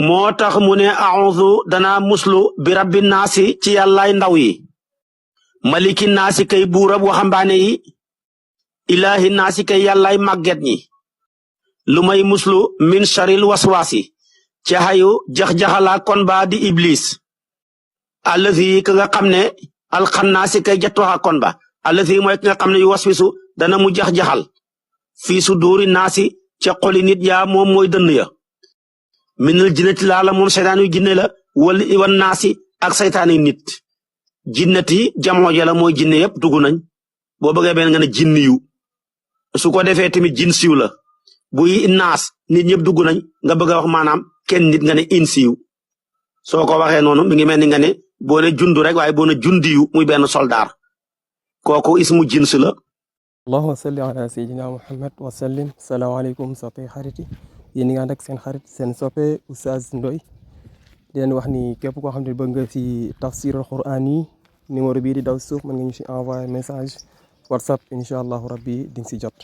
moo tax mu ne a'udhu danaa muslu bi rabbi naasi ci yàllaay ndaw yi maliki naasi kay buurab waxambaane yi ilaahi naasi kay yàllaay màgget ñi lu may muslu min sharil waswaasi ci xayu jax-jaxalaa kon ba di iblis allazi ka nga xam ne alxannaasi kay jattuxa kon ba allazi mooy ki nga xam ne yu waswisu dana mu jax-jaxal fii su duuri naasi ca xoli nit yaa moom mooy dënn ya minal jinnati laala moom seytaan yu jinne la wala wan naasi ak seytaani nit jinnati jamoo ja la mooy jinne yëpp dugg nañ boo bëggee benn nga ne jinni yu su ko defee tamit jin siw la buy naas nit ñëpp dugg nañ nga bëgg a wax maanaam kenn nit nga ne in siiw soo ko waxee noonu mi ngi mel ni nga ne boo ne jundu rek waaye boo ne jundiyu muy benn soldaar kooku ismu jins la. allahumma salli ala sayyidina muhammad wa sallim. salaamaaleykum soppe xarit yi yéen ñi nga ànd ak seen xarit seen soppe Oustaz Ndoye di leen wax ni képp koo xam ne bëgg nga ci tafsirul quran yi numéro bii di daw suuf mën nga ñu ci envoyer message whatsapp incha allahu rabbi di nga ci jot.